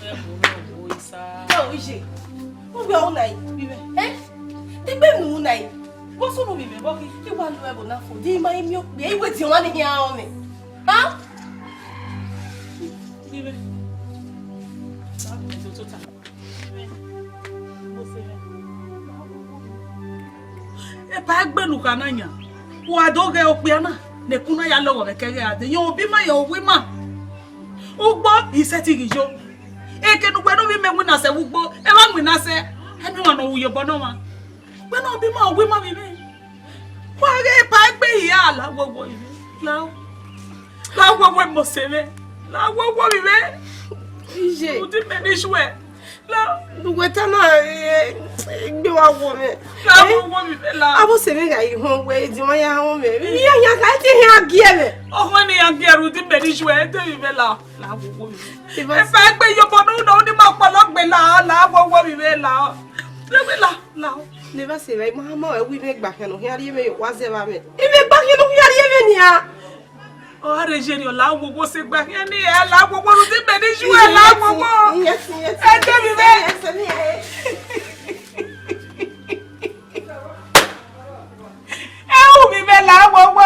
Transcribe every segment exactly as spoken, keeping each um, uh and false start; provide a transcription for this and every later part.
Ẹ o, iye, uwẹ ọna yi, vbe imẹ, ẹ? Egbe unu na yi, vbọ sunu vbe imẹ vbọ ghi? I wa lu ẹvbo na fo, di ima i miẹn okpia, I wẹ ediọn mwa ni khian rẹn ọmwẹ. Ha? Vbe imẹ. Sa, ẹdẹ otota. Epa egbe ne u kha na yan, wa do ghẹ okpia na, ne ẹkun na ya lọghọ mwẹ kẹghẹ a dee, yan obi ima, yan owa ima. Ugbo, I sẹtin ghi yo. Eke ne uwẹ ne ovbi mẹ winna sẹ vbe ugbo, ẹ vba winna sẹ, ẹ ne ọmwa ne ọ wu ye obọ ne ọmwa. Wẹ ne obi ima, owa ima vbe imẹ. Wa ghẹ epa egbe hia, la wowo ivbe, la o. La wowo mose mwẹ, la wowo vbe imẹ. Iye. Rhunmwuda imẹ ne I shuẹ, la. Uwẹ ta na, eh, egbe wa wo mwẹ. La wowo vbe imẹ, la. Avbe ọse mwẹ gha ghi họn wẹ, ediọn ya họn mwẹ. Iye ya gha te hia gie mwẹ. Ọhọn ne ya gie rhunmwuda imẹ ne I shuẹ, ẹ te vbe imẹ, la. La wowo vbe imẹ. Epa egbe ye obọ ne u na, u ni ma kpọlọ gbe, la, la wowo vbe imẹ, la. Vbe imẹ, la. La o, ne evba sẹ evba, I ma ma ẹre wẹ imẹ gba khian ne ọ khian rhie mwẹ ye owa zẹ vbe amwẹ. Imẹ gba khian ne ọ khian rhie mwẹ nian. Ọ gha rhe ye ne ọ la wowo sẹ gba khian ne ẹ la wowo rhunmwuda imẹ ne I shuẹ, la wowo. Yes, yes, yes. Ẹ te vbe imẹ. Yes, yes, yes. Ẹ hu vbe imẹ la wowo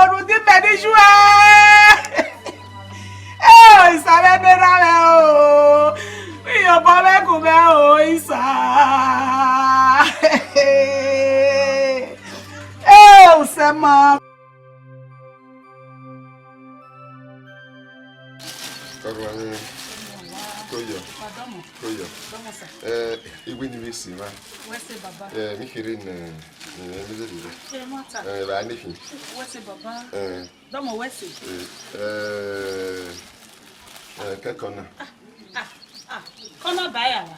rhunmwuda imẹ ne I shuẹ. Ẹ o, isa mwẹ ne erha mwẹ o, iyobọ mwẹ gu mwẹ o, isa. Ẹ o, sẹ ma. Ọrhuanmwẹ, ko yọ. Wa dọmọ. Ko yọ. Dọmọ sa. Ẹ, iwe ni vbe si mwa. Wẹ sẹ baba. Ẹ, mi kherhe nẹ, ẹ, mi zẹdẹ rẹ. Ẹ, ma ta. Ẹ, vbe a ne khin. Wẹ sẹ baba. Ẹ. Dọmọ wẹ sẹ. Ẹ, ẹ, ẹ, kẹkọ na. Ah, ah, ah. Kọ na ba ya wa.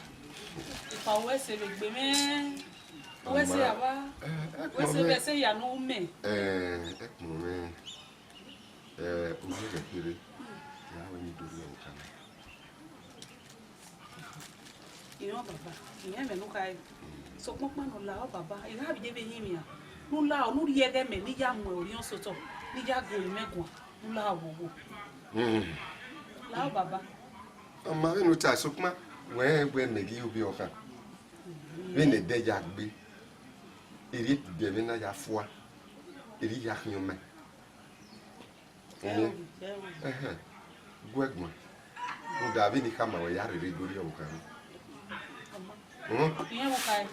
Ipa wẹ sẹ vbe gbe mwẹ. Wẹ sẹ ya wa. Ẹ, ẹ, wẹ sẹ vbe sẹ ya ne u mẹ. Ẹ, ẹ, kpọnmwẹ. Ẹ, ovbi ẹghẹ kherhe, ya wẹ ne I do rhie ọvbokhan na. Irẹn baba, irẹn mwẹ ne u khare. Sokpan ọkpa ne ọ la ọ baba, I gha vbe ye vbe hin mwian. Ne u la ọ, ne u rhie ẹghẹ mẹ, ne I ya mu orhiọn sotọ, ne I ya gu orinmwẹ guan, ne u la ọ vbe owo. Hmm. La ọ baba. Ọ ma vbene u ta, sokpan wẹ rẹn wẹ mẹ ghi re ovbi ọvbokhan. Vbene ẹdẹ ya gbe, erriọ ebibiẹ mwẹ na ya fua, erriọ I ya khian ọmọ. Ẹhẹn. Gu ẹguan. Rhunmwuda vbene I khama wẹ ya rherhe do rhie ọvbokhan na. Irẹn vbe ukhae.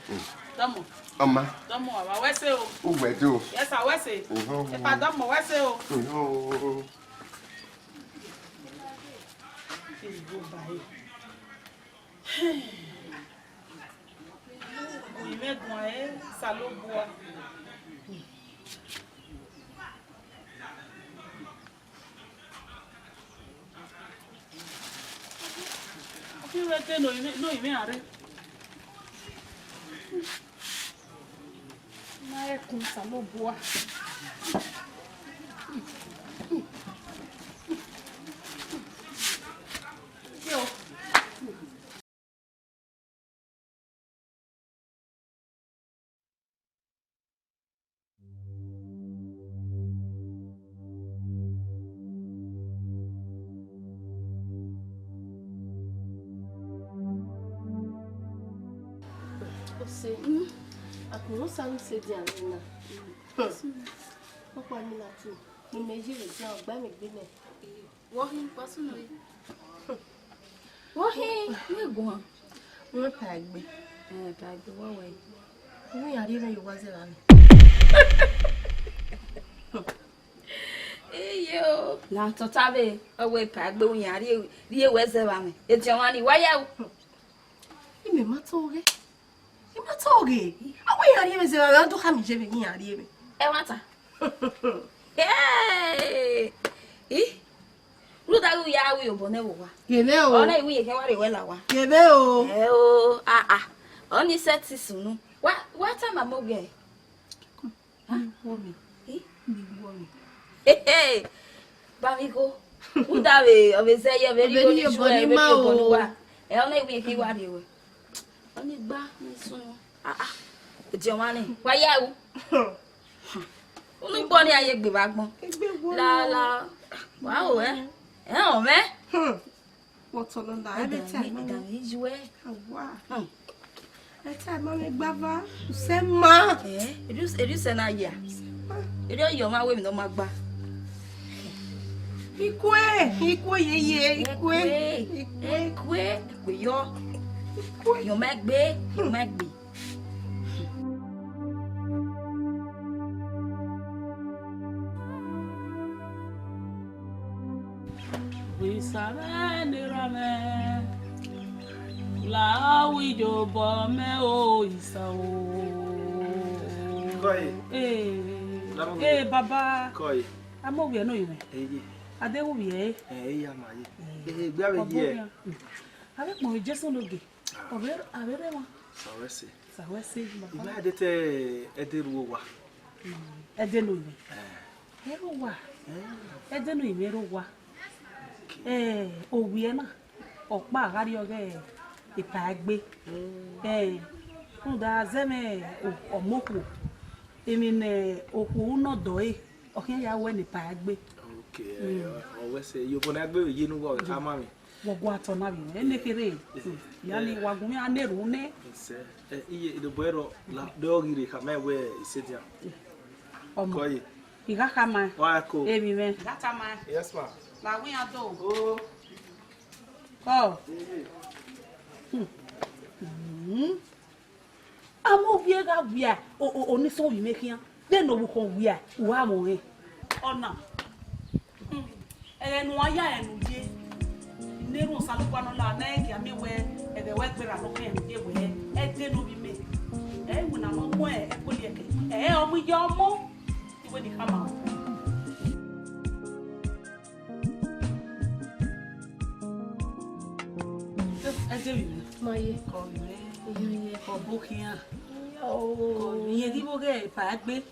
Dọmọ. Ọma. Dọmọ, baba, wẹ sẹ o. Uwẹ do. Yes, sir, wẹ sẹ. Epa dọmọ, wẹ sẹ o. Gu mwẹ guan, ẹ Osanobua. Ọ khin wẹ te ne orinmwẹ, ne orinmwẹ a rre. Ma ẹkun Osanobua. Yo. Ose, mm, akpọnmwẹ Osa ne u sẹ dian na. Ọkpa ni na tu, ne imẹ ye vbe dian, ọ gba mwẹ egbe nẹ. Vbọ khin, wa sunu re? Vbọ khin, wẹ guan. Wẹ pa egbe. Eh, pa egbe, wa wẹ. Wẹ iran rhie mwẹ ye owa zẹ vbe amwẹ. Iyo, la tota vbe, ọ wẹ pa egbe, wẹ iran rhie, rhie wẹ zẹ vbe amwẹ. Ediọn mwa ni, wa ya o. Imẹ ma to ghe. I ma to ghe. A wẹ iran rhie mwẹ zẹ vbe amwẹ, a do khama iye mwẹ iran rhie mwẹ. Ẹmwata. Hey! Ih! Rhunmwuda ghe u ya ru obọ nẹ vbe owa. Gele o. Ọ na iwu ye khin wa rre wẹ la owa. Gele o. Ẹ o, a a. Ọni sẹ te sunu. Wa, wa tama mẹ owiẹ. Mi wọ mi. Ih? Mi wọ mi. Hehe. Ba mi gho. U da vbe, ọ vbe zẹ ye, ọ vbe rhie obọ ni shuẹ, ọ vbe rhie obọ ni wa. Ẹ, ọ na iwu ye khin wa rre wẹ. Ọni gba ni sunu. Ah, ah. Ediọn mwa ni. Wa ya ru. Unu gbọ ni a ye gbe vbe agbọn. Egbe wọ. La, la. Wa o, ẹ. Ẹ họn mwẹ. Hmm. Wọtọ nọ na, ẹmwẹ ta ma. Ẹdẹ vbe iyuẹ. Awa. Hmm. Ẹ ta ma mwẹ gbava. Usẹ ma. Eh, eri us-, eri usẹ na ya. Eri ọ yọ ọmwa wẹ emwi ne ọ ma gba. Ikue, ikue yeye, ikue. Ikue, ikue, ikue yọ. Ikue. Yọ ma gbe, yọ ma gbe. Wẹ Isaraẹli ra mwẹ, la wẹ iyobọ mẹ o, Isa o. Kọe. Ee, Lamu ee, baba. Kọe. Amọ wiẹ nọ yọ mwẹ. Eye. Ade wu wiẹ. Ee, iya ma ye. Ee, gbe avbe ye. Avbe kpọnmwẹ Jesu noge. Ọ vbe, a vbe rre emwa. Sa wẹ sẹ. Sa wẹ sẹ, baba. I ma de te ẹdẹ ru owa. Mm, ẹdẹ ne owa. Eh. Ẹ ru owa. Eh. Ẹdẹ ne owa ru owa. Okay. Eh, owiẹ na, ọkpa gha rrie ọghe epa egbe. Mm. Eh, rhunmwuda zẹ mwẹ o-, ọmọ okhuo, emwi ne okhuo ru nọ dọe, ọ khian ya wẹ ne epa egbe. Okay, mm, eh, ọ, ọ wẹ sẹ, iyobọ ne a gbe vbe ye ne uwa, ọ khama mwẹ. Wọ gua tọ na vbe mwẹ, ene kherhe. Eh, ya ni eh, wa gun mwẹ a na erhunmwu nẹ. Sẹ, eh, iye, idobọ ẹrọ, la, de ọ ghi rre khama wẹ isedian. Ọmọ. Kọe. I gha khama. Wa ko. Emwi mwẹ. Gha tama. Yes, ma. La wẹ iran do. Oh. Ọ. Iye. Hmm. Hmm. Amọ wiẹ gha wia, o, o, onisọn vbe imẹ khian, vbene ovbukhọ wia, u gha mwẹ ọnrẹn. Ọna, hmm, ẹghẹ ne uwa ya rẹn ne u ye, ne erhunmwu Osanobua ne ọ la, ne ẹ i gia miẹn wẹ, ẹghẹ wẹ gberra ne ọ khẹ rẹn ne u ye wẹ, ẹdẹ ne ovbi mẹ, ẹ i winna ne ọ mu ẹkpoli ẹkẹ, ẹ i re ọmọ iye ọmọ, iwẹ ne I khama. Ẹ, ẹ, Dewi, ma ye. Kọ vbe mwẹ. Iye, iye. Kọ bo khian. Iye o. Kọ vbe, iye ghi vbe ghe epa egbe.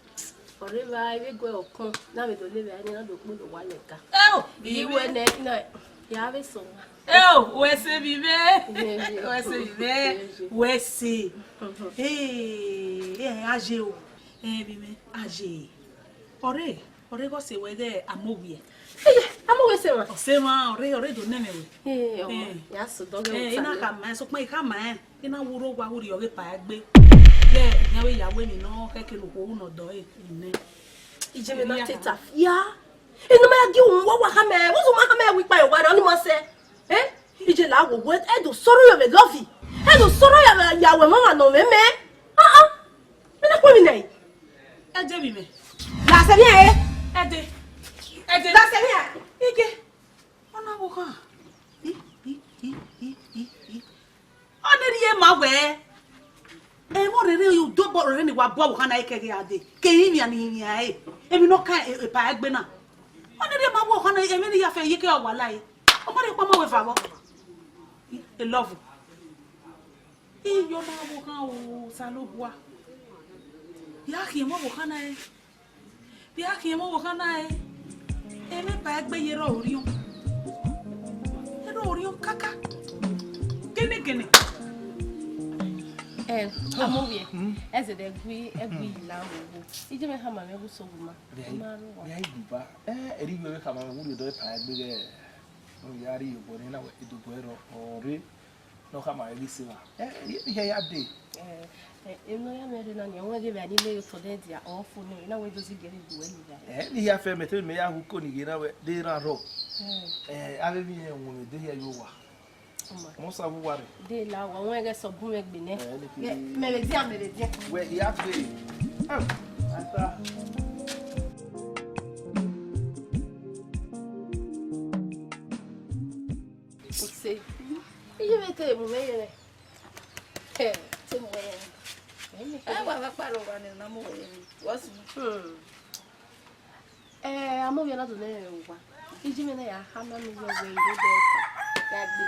Ọre evba, ivbi gue ọkọn, na vbe do lele ẹre, na do kpolo wa lẹga. Ẹ o, iye iye wẹ nẹ, na, ya vbe sọ. Ẹ o, wẹ sẹ vbe mwẹ. Iye, iye. Wẹ sẹ vbe mwẹ. Iye, iye. Wẹ sẹ. Ee, ẹ, a ye o. Ẹ, vbe mwẹ, a ye. Ọre, ọre ghe ọ sẹ wẹ ghe Amowiẹ. Eye, Amowiẹ sẹ emwa? Ọ sẹ emwa, ọre, ọre do nẹ mwẹ wẹ. Ee, ọmọ, eh, ya sẹ odọ ghe. Eh, ota I na nẹ. Khama ẹn, sokpan I khama ẹn, I na wu rre owa, wu rrie ọghe epa egbe. Yẹ, iran vbe ya wẹ emwi nọ, khẹke ne okhuo ru nọ dọe nẹ. Iye mwẹ na teta fia. Inu ma ya gie uhunmwu wa khama ẹn, vbọzẹ u ma khama ẹn wẹ ikpa ye owa rẹ, ọni ma sẹ. Eh? Iye la wo wo, ẹ do sọrọ yọ vbe lọvi. Ẹ do sọrọ ya vbe ya wẹ mwa mwa nọ mwẹ mẹ. Ah, ah. Mẹ na khuẹmwi nẹ. Ẹ de vbe mwẹ. La sẹ vbe iran re. Ẹ de. Ẹ de. La sẹ vbe iran. Ige. Ọ na vbe okhan. I, i, i, i, i, i. Ọ ne rhie ma wẹ. Ẹmwẹ rere ye udobọ rere ne wa bu ọvbokhan na ke ghe a dee. Ke rinmwian ne I rinmwian ẹre. Emwi ne ọ kan e-, epa egbe na. Ọ ne rhie ma bu ọvbokhan na, emwi ne I ya fẹ ye ke ọ wa la ẹre. Ọ ma rhie kpama wẹ eva vbọ. I, I love you. Iyọ ma vbe okhan o, Osanobua. Ya khian emọ vbe okhan na re. Ya khian emọ vbe okhan na re. Emwi epa egbe ye rrọọ orhiọn. Erha orhiọn kaka. Gẹnẹgẹnẹ. Eh, Amowiẹ, hmm? Ẹ zẹdẹ gui, ẹ gui, hmm, la wo wo. Iye mwẹ khama mwẹ gu so gu ma. Vbe a, ma ru wa. Vbe a i gbuba. Eh, ẹre I wẹ vbe khama mwẹ gu rrie odọ epa egbe ghẹ. Ne u ya rrie obọ ne na wẹ idobọ ẹrọ ọre. Ne ọ khama ẹre ghi sẹ emwa. Eh, iye ne I hia ya dee. Eh, eh, emwi ne ọ ya mwẹ rre na nia, ọ wẹ ghe vbe a ni le ye otọ dẹ dia, ọ fo nẹ, na wẹ do zigẹ vbe bu ẹre ni gha. Eh, ne I hia fẹ mẹ te mẹ ya hu ko ni ghe na wẹ, de erhan rrọọ. Eh. Eh, avbe emwi rẹn wọnmwẹ de hia ye owa. Ọma. Mẹ osa vbe uwa rre. De la owa, ọ wẹ ghẹ sẹ ọ bun mwẹ egbe nẹ. Eh, ne ke. Mẹ, mẹ vbe dia, mẹ vbe dia. Wẹ, I ya dee. Eh, ata. Use. Iye mwẹ te mu mwẹ yẹrẹ. Hẹ, te mu mwẹ yẹrẹ. Ẹ wa vbe kparo wa ne na mu mwẹ yẹrẹ. What's, hmm. Eh, Amowiẹ na do nẹ mwẹ owa. Iye mwẹ na ya khama mwẹ yọ wẹ I rre odẹ epa ya gbe.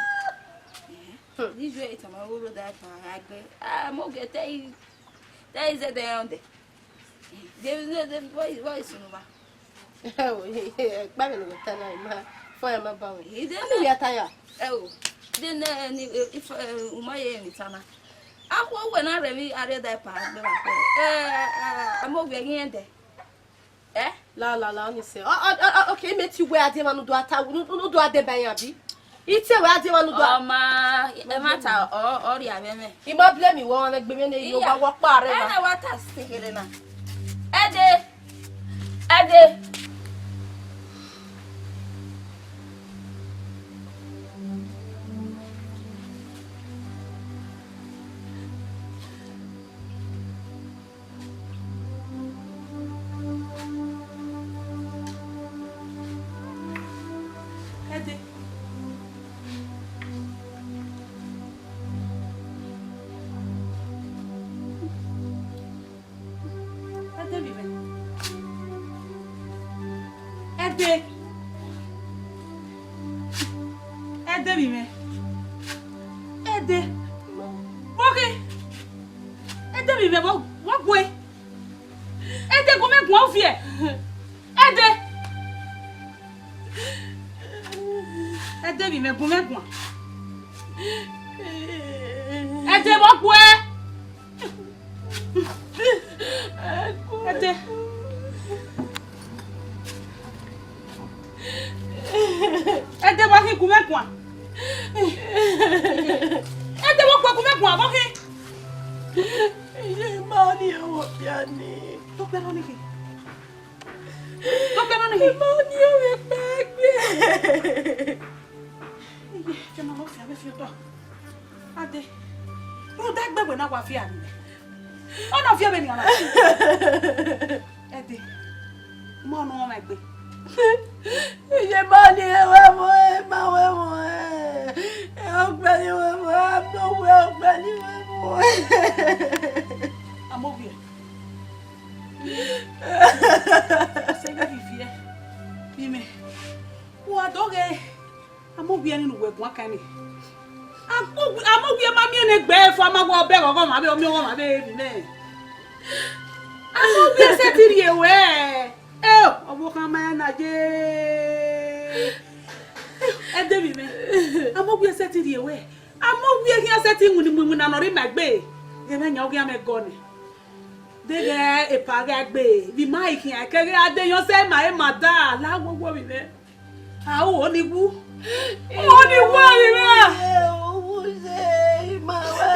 Hmm. Iye mwẹ tama wẹ I rre odẹ epa ya gbe. Ah, Amowiẹ te I, te I zẹdẹ rẹn odẹ. De, de, de, why, why is no ba? Ẹo, kpa vbene wẹ ta na, I ma fọ ya ma ba wẹ. Ide. Ani ne, wẹ a ta ya? Ẹo, de ne, ni, if, eh, u ma ye emwi ta na. Akhuẹ wẹ na rre emwi a rrie odẹ epa gbe vbe akhuẹ. Eh, eh, Amowiẹ ghi rẹn dẹ. Eh? La, la, la, ọni sẹ. Ọ, ọ, ọ, ọ, okay, imẹ te wẹ a die emwa ne u do a ta, ne u, ne u do a dẹ ba iran bi? Ite wẹ a die emwa ne u do. Ọ ma, ẹmwata ọ, ọ rhie avbe ẹmwẹ. I ma blame wẹ, ọmwa vbe gbe mwẹ ne, iyo, wa wọ kpa rre. Ẹna wa ta sekere na. Ẹdẹ, ẹdẹ. Ẹdẹ. Ẹdẹ vbe mwẹ. Ẹdẹ. Ẹdẹ vbe mwẹ. Ẹdẹ. Vbọ khin? Ẹdẹ vbe mwẹ, vbọ, vbọ gue. Ẹdẹ, gu mwẹ guan, u viẹ. Ẹdẹ. Ẹdẹ vbe mwẹ, gu mwẹ guan. Ẹdẹ, vbọ gue. Ẹdẹ. Ẹdẹ, vbọ khin, gu mwẹ guan. Ẹdẹ, vbọ gue, gu mwẹ guan, vbọ khin. Iye ma ni ọmọ bia ni. Tokpẹ nọ ni khin. Tokpẹ nọ ni khin. Ma ni ọmọ ẹkpẹ gbe. Iye, fiọna nọ, fian vbe fiotọ. Ẹdẹ. Rhunmwuda egbe wẹ na wa viẹ vbe mwẹ. Ọ na viẹ vbe nian na. Ẹdẹ. Ma nọ ọmọ egbe. Iye ma ni ẹwẹ mọ ẹ, ma wẹ mọ ẹ. Ẹ ọgbẹni wẹ mọ ẹ, abọ wẹ ọgbẹni wẹ mọ ẹ. Amowie. Ọsẹ ghi viẹ. Imẹ. Wa dọghe. Amowie ni ne uwẹ guan kan ni. Amowie, Amowie ma miẹn ne egbe fo, a ma wẹ ọbẹ ọghọmwa vbe, ọ miẹn ọghọmwa vbe emwi mwẹ. Amowie sẹtin rhie wẹ. Eo, ọvbokhan ma na ye. Ẹdẹ vbe mwẹ. Amowie sẹtin rhie wẹ. Amowie khian sẹtin winna iwinna ne ọ rre ima egbe. Ghẹ mwẹ yan, ọ ghian mwẹ gọ nẹ. Deghẹ epa gha gbe, vbe ima i khian, kẹghe a de yọn sẹ ima, ima da, la wowo vbe mwẹ. A ru ni wu. Ru ni wu vbe mwẹ. Ẹ, u wu ye, ima wẹ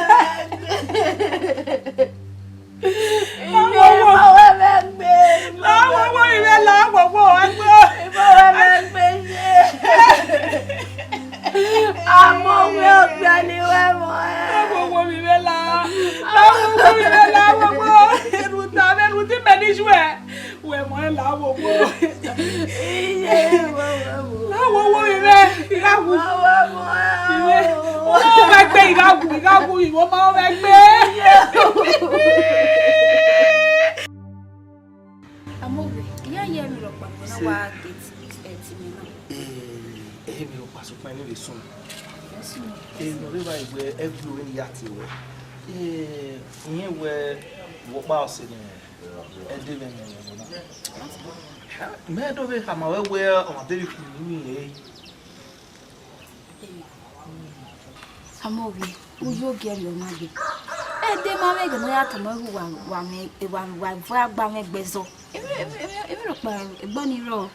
gbe. Iye ma wẹ mwẹ gbe, ima wẹ mwẹ gbe. Ima wẹ mwẹ gbe ye. Amowie ọgbẹni wẹ mọ ẹ. Ima wẹ mwẹ gbe la. Ima wẹ mwẹ gbe la, ima wẹ mwẹ. Erhunmwuda, erhunmwuda imẹ ni yu ẹ. Wẹ mọ ẹ la, ima wẹ mwẹ. Iye, ima wẹ mwẹ. Ima wẹ mwẹ gbe, ima wu. Ima wẹ mwẹ. Iye. Ima wẹ mwẹ gbe, ima wu, ima wu, ima wẹ mwẹ gbe. Amowie, I ya ye emwi rhọkpa ne a wa gate, eh, timi na. Eh, emwi rhọkpa sokpan emwi vbe sunu. Vbe sunu. Eh, ne ọ rre evba wẹ ẹvbo vbene I ya tie ruẹ. Eh, irẹn wẹ wẹ ọkpa ọse ne Ẹdẹ vbe mwẹ na. Mẹ do vbe khama ruẹ wẹ ọmwa deghẹ khin ne I ru irẹn. Amowie, u yo gie rriọ na gbe. Ẹdẹ ma mwẹ ẹghẹ ne ọ ya tama ẹre uwa, uwa mwẹ, uwa, uwa vbe a gba mwẹ gbe ẹzọ. Emwi, emwi, emwi, emwi rhọkpa egbe ni rrọọ.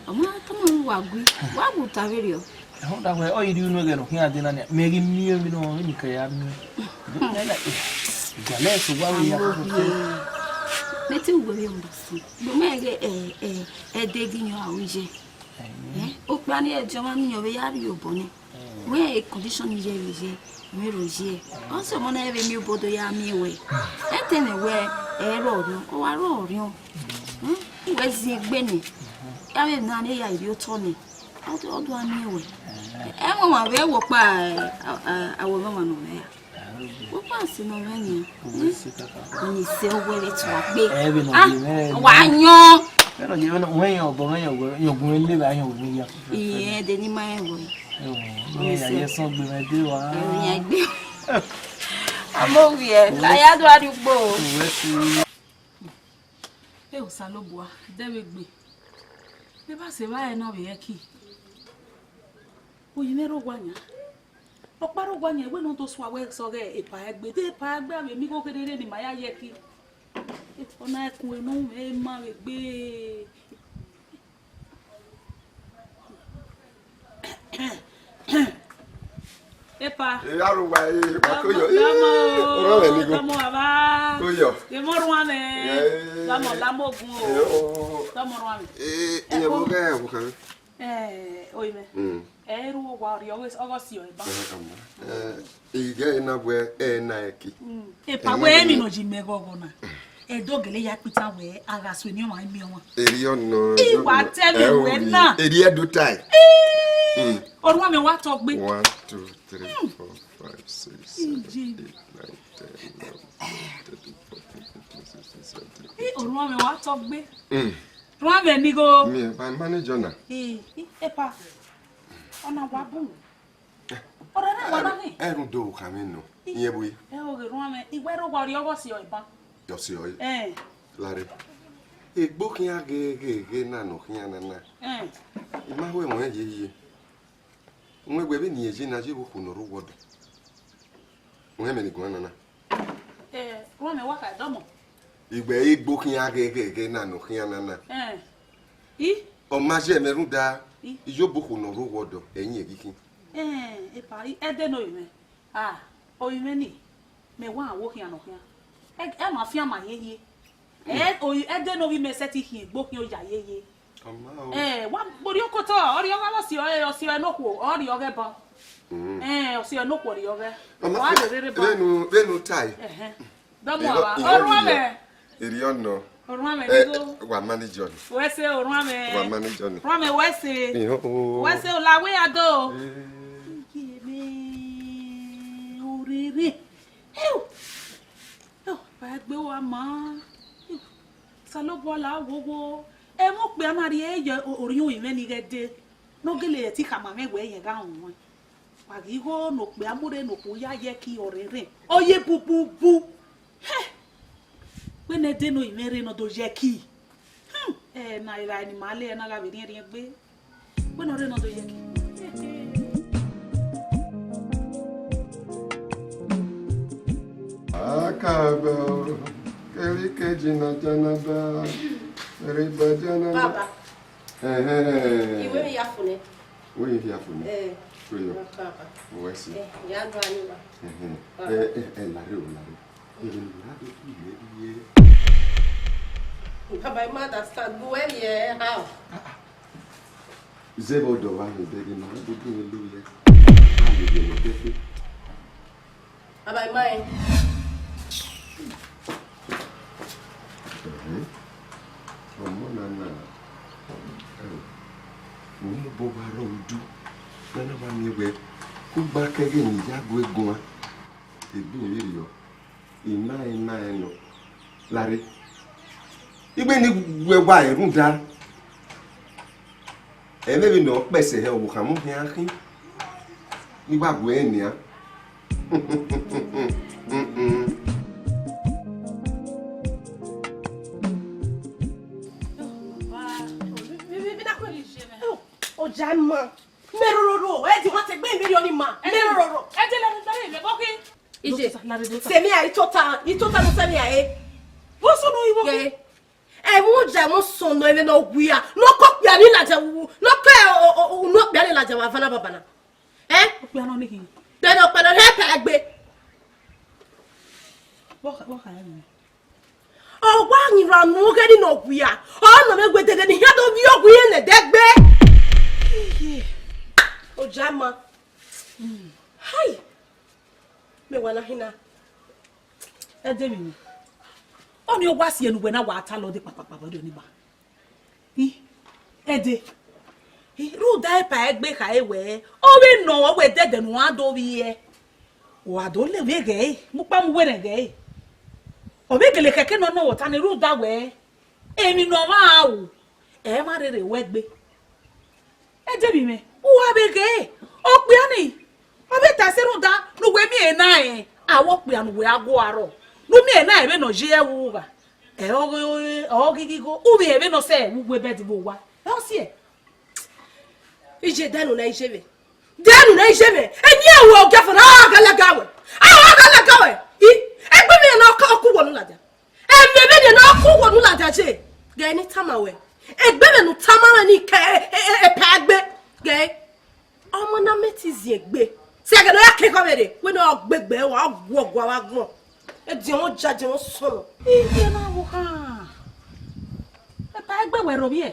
Ọ ma tama ẹre uwa gui, wa gu ta vberriọ. Ehun da wẹ, ọ i rhie unu ẹghẹ ne ọ khian dee na nia, mẹ ghi miẹn emwi nọ, emwi ka ya miẹn. Gualẹ ẹse uwa vbe ya. Amowie, mẹ te uwẹ vbe understand. Gbe mẹ ghe, eh, eh, Ẹdẹ ghi yan aro ye. Eh, okpia ni ẹjọ ma miẹn ọ vbe ya rrie obọ nẹ. Wẹ condition ye vbe ye, mwẹ ro ye. Ọ sẹ ọmọ na vbe miẹn obọ do ya miẹn wẹ. Ẹ te mwẹ wẹ, ẹ rrọọ rriọn, ọ wa rrọọ rriọn. Hmm? Wẹ ziẹn egbe nẹ. Ya vbe na ne ya ivbi otọ nẹ. Ọ do, ọ do a miẹn wẹ. Ẹ mọ ma vbe wẹ ọkpa, a, a, awẹ ọmọ ma nọ mwẹ ya. Wẹ ọkpa sẹ nọ mwẹ nian. Ni sẹ owẹ vbe tua gbe. Ẹ vbe nọ. Ah, ye mwẹ. Wa yọn. Vbe nọ ye mwẹ nọ, wẹ yọn obọ, wẹ yọn wẹ, yọn gun le vbe yọn wẹ ya. Iye, de ni ma yẹn wẹ. Ẹ wẹ ya ye sọ gbe mwẹ de wa. Ẹ wẹ ya gbe. Amowie, la ya do arugbo. Wẹ si. E Osanobua, dẹ vbe gbe. Eva sẹ evba ẹre na vbe ẹki. Oyi mwẹ rre owa yan. Ọkpa rre owa yan, wẹ ne ọ do sua wẹ sọghe epa ẹgbe. De epa ẹgbe avbe emi igho kherhe rre ne ima ya ye ẹki. Epa na ẹkun enu mwẹ ma vbe gbe. Epa. Ẹ, aro wa, ẹ, wa ko yọ. Dọmọ, dọmọ, ẹ, ọrọ rẹ ni go. Dọmọ baba. Ko yọ. Ye mo rhuan mwẹ. Ẹ. Dọmọ, la mo gun o. Ẹ, o. Dọmọ rhuan mwẹ. Ẹ, ẹ, ẹ, wo gẹ, wo kan. Ẹ, oyi mwẹ. Mm. Ẹ, ru owa ọrriọ, ọghe, ọghe ọ si ọre ban. Ẹ, ama. Ẹ, ighe na wẹ, ẹ, na ẹki. Mm. Epa, wẹ emwi nọ ji mẹ ghọghọ na. Ẹdẹ ọ gele ya kpita wẹ a gha so eni ọmwa miẹn ọmwa. Erriọ nọ. I wa tẹ mwẹ wẹ na. Erriọ do tae. Ii, orhuan mwẹ wa tọ gbe. One, two, three, four, five, six, seven, eight, nine, ten, eleven, twelve, thirteen, fourteen, fifteen, sixteen, seventeen, eighteen. Ii, orhuan mwẹ wa tọ gbe. Mm. Rhuan mwẹ ni gho. Me, my manager na. Ii, ii, epa. Ọna wa bun. Ọrẹrẹ wa na khin. Ẹ rhunmwuda okhan mwẹ nọ, irẹn vbe? Ẹ, oghe rhuan mwẹ, I wẹ rre owa ọrriọ ọghe ọ si ọre ban. Ọ si ọre? Ẹ. Lare. Egbe khian gheghe na ne ọ khian nana. Ẹ. I ma ho ẹmwẹ ye ye. Wẹ wẹ vbene irẹn ye na ye vbe okhuo ne ọ rre owa ọdọ. Wẹ mẹ ne I guan nana. Ẹ, rhuan mwẹ wa kha dọmọ. I wẹ egbe khian gheghe na ne ọ khian nana. Ẹ. I? Ọ ma ye mwẹ rhunmwuda, I? I ye obọ okhuo ne ọ rre owa ọdọ, ẹyin ẹghikhin. Ẹ, epa, I, ẹdẹ ne ovbi mwẹ. A, ovbi mwẹ ni, mẹ wa wo khian nọ khian. Ẹ, ẹ ma fian ma hiehie. Ẹ, o, ẹdẹ ne ovbi mwẹ sẹtin khian egbe khian oya hiehie. Ọ ma o. Ẹ, wa gborriọ kotọ, ọrriọ gha vbe ọ si ọre, ọ si ọre nokhuo, ọrriọ ghẹ ban. Mm. Ẹ, ọ si ọre nokhuo ọrriọ ghẹ. Ọ ma, wa rherhe rre ban. Vbene u, vbene u tae. Ẹhẹn. Dọmọ, irọ, wa, irọ orhuan mwẹ. Erriọ nọ. Orhuan mwẹ ni go. Wa manage ọni. Wẹ sẹ orhuan mwẹ. Wa manage ọni. Orhuan mwẹ wẹ sẹ. Irọ o. Wẹ sẹ o, la wẹ ya do. Eh. Iye mwẹ, orere. Ew. Ew, ba egbe wa ma. Ew. Osanobua la wowo. Ẹmwẹ okpia na rhie ye o-, orhiọn mwẹ ni ghẹ dee. Ne ọ gele ẹtin khama mwẹ wẹ irẹn gha rọnmwẹ. Wa ghi igho ne okpia mu rre ne okhuo ya ye ẹki ọre rre. Ọ ye bububu. Hẹ! Wẹ ne ẹdẹ ne ovbi mwẹ rre ne ọ do ye ẹki. Hmm, ẹ na evbare ne ima le, ẹ na gha vbe rhiẹnrhiẹn egbe. Wẹ ne ọ rre ne ọ do ye ẹki. Akaba o, kẹrikẹ jina janaba, kẹrẹba janaba. Baba. Ẹhẹn. Iwẹ vbe ya fo nẹ. Wẹ vbe ya fo nẹ? Ẹ. Wẹ yọ. Akaba. Wẹ si. Ẹ, ya do ani wa. Ẹhẹn. Baba. Ẹ, ẹ, ẹ, lare o, lare. Ẹ, lare o, lare. Baba, I ma understand. Gu wẹ vbiẹ how? Ah, ah. Zẹ vbe ọdọ wa vbe ẹdẹ ghe ne ọ rre odẹ ne lo ye. A lele ne ọ dẹfe. Baba, I ma rẹn. Ẹhẹn. Ọmọ na na, ẹ, u mu obọ wa rrọọ udu, ne a na wa miẹn wẹ, kugba kẹghe ne I ya gu eguan, egbe vberriọ, I ma rẹn, I ma rẹn nọ. Lare. Igbe ni wẹ wa rẹn rhunmwuda. Ẹmwẹ vbene ọ kpẹsẹ hẹ ọvbokhan mu khian khin, ne I wa gu ẹre nian. Oja ima, mẹ rororo, ẹ di wate gbe mi rhie ọni ma, mẹ rororo. Ije, sẹ mi a, I tota, I tota ne u sẹ mi a, e. Vbọ sunu I vbo? Ẹmwẹ oja ẹmwẹ osọnnọ ẹmwẹ ne ọ wia, ne ọ ke okpia ni ladian wu, ne ọ ke unu okpia ni ladian wa vana babana. Ẹ? Okpia nọ ni khin. Bẹghe ne okpia nọ hẹ ta egbe. Vbọ kha, vbọ kha ya nẹ? Ọ wa yin ra nu oghe ni ne ọ wia, ọ nọ vbe wẹ dede ne I khian do viọ owa irẹn ne ẹdẹ gbe. Oja ima. Hai! Mẹ wa na hin na. Ẹdẹ mwẹ ni. Ọni ọ wa si ẹre ne uwẹ na wa ta lọ de kpakpakpa vbe ọdọ ni ba. I, ẹdẹ. I, rhunmwuda epa egbe khare wẹ, ọ vbe nọ ọ wẹ dẹdẹ ne uan do vbiẹ. Wa do le vbe ghẹ ẹre, mu kpa mu werriẹ ghẹ ẹre. Ọ vbe gele khẹke ne ọ nọ vbe ọta ni rhunmwuda wẹ, emwi ne ọ mwa ru, ẹ i mwa rherhe wẹ egbe. Ẹdẹ mwẹ, uwa vbe ghe, okpia ni, ọ vbe ta ẹse rhunmwuda ne uwẹ miẹn na rẹn, avbe okpia ne uwẹ a gu aro, ne u miẹn na rẹn vbene ọ ye ẹvbo ugha, ẹ, ọ ghi, ọ ghi ghi gho, u vbe rẹn vbene ọ sẹ ẹvbo uwu bẹd vbe owa, ẹ ọ siẹ. Iye dẹnu na iye vbe, dẹnu na iye vbe, eni ẹvbo ọgiafa na a gha lẹga wẹ, a gha lẹga wẹ, i, egbe mwẹ na ọ ku wọ nu ladian. Ẹmwẹ vbene ne ọ ku wọ nu ladian je, ghẹ ne I tama wẹ, egbe mwẹ ne u tama mwẹ ni ke, e, e, e, epa egbe, ghẹ, ọmọ na mẹ te ziẹn egbe, Sẹ ẹghẹ ne ọ ya ke ekhọe vberriọ, wẹ ne ọ gbe egbe ẹre wa, ọ guọguọ vbe agbọn. Ediọn mwẹ ja, ediọn mwẹ sọnọ. Iye na vbe okhan. Epa egbe wẹ rhovbiẹ.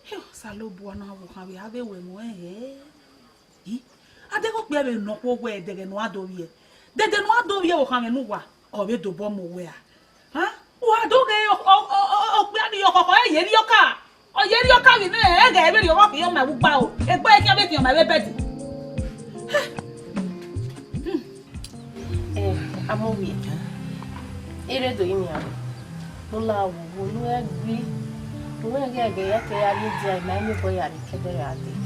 Hio, Osanobua na vbe okhan vbe a vbe wẹ mu ẹn hẹ. I, a deghẹ okpia vbe nọ okhuo wẹ ẹdẹghẹ ne uwa do vbiẹ. Dede ne uwa do vbiẹ vbe okhanmwẹ ne uwa, ọ vbe dobọ mu wẹ a. Ha? Uwa do ghe ọ, ọ, ọ, ọ, okpia ni ọkhọkhọ, ẹ ye rhie ọka. Ọ ye rhie ọka vbe imẹ, ẹghẹ vberriọ ọmwa khian ma vbe ugba o. Egbe khian vbe khian ma vbe bẹdi. Hẹ. Hmm. Eh, Amovie, I rre do imian ne u la wowo ne u ẹ gui, ne u ẹ ghẹ ghẹ ya ke ya rrie dia, I ma miẹn obọ ya rrie kẹdẹ ra dee.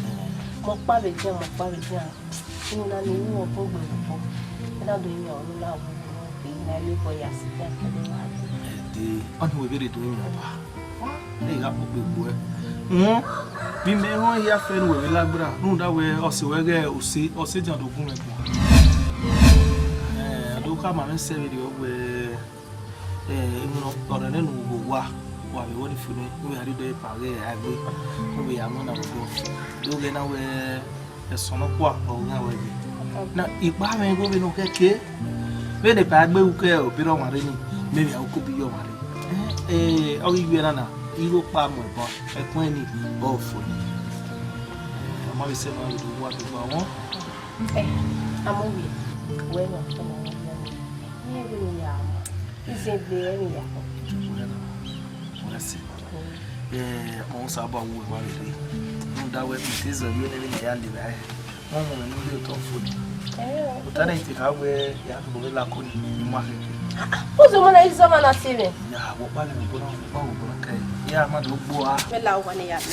Mẹ ọkpa vbe dia, mẹ ọkpa vbe dia, emwi na ni ru obọ gbe obọ, I na do imian ne u la wowo ne u gbe, I ma miẹn obọ ya sẹ dia kẹdẹ ra dee. Ẹdẹ, ọnii wẹ vbe rre do imian ba. Ẹ gha kpokpo egbe uẹ. Uhun, vbe imẹ họn hia fẹ ne uwẹ vbe la gberra, rhunmwuda wẹ ọse ruẹ ghẹ ọse, ọse dian do gun mwẹ guan. Eh, a do khama mwẹ sẹ vberriọ wẹ, eh, emwi ne ọ rẹn nene u ghe owa, wa vbe wẹ ọnii fo nẹ, u vbe gha rhie odẹ epa ghẹ a gbe, u vbe ya mu na vbe odọ. Do ghẹ na wẹ, ẹsọn nọkhua ọ gha wẹ ghe. Na ikpa mwẹ igho vbene ọ kẹke, vbene epa gbe ru ke obọ erha ọmwa rre ni, mẹ vbe a ru ke obọ iye ọmwa rre. Eh, ọ ghi ye na na, igho kpa mu ẹbọ, ẹkun ẹnrẹn ni, ọ fo ni. Eh, ọ ma vbe sẹ ma vbe do wa do gba wọn. Eh, Amovie, wẹ nọ, ọmọ wọn nọ. Iye vbene ya ma, izẹn gbe ẹmwẹ ya kọ. Wẹ na, wẹ sẹ. Eh, ọ sẹ ba wu wa rere. Rhunmwuda wẹ, mi te zẹ vbe nene ya lele ẹre. Wọ́n mú mi nílé ọ̀tọ̀ fún mi. Ọ̀tá náà ti kà wẹ ìyá tó bọ̀ wẹ́ lakọ ni, ni mo kẹ̀kẹ́. Ó sọ mọ́ náà, ìsọ mọ́ náà sí mi. Ya, wọ́n pa lè mú bọ́lá, wọ́n pa wọ́n bọ́lá ká ẹ̀. Ìyá máa dùn gbọ́ a. Mẹ́ la wà ní ìyá mi.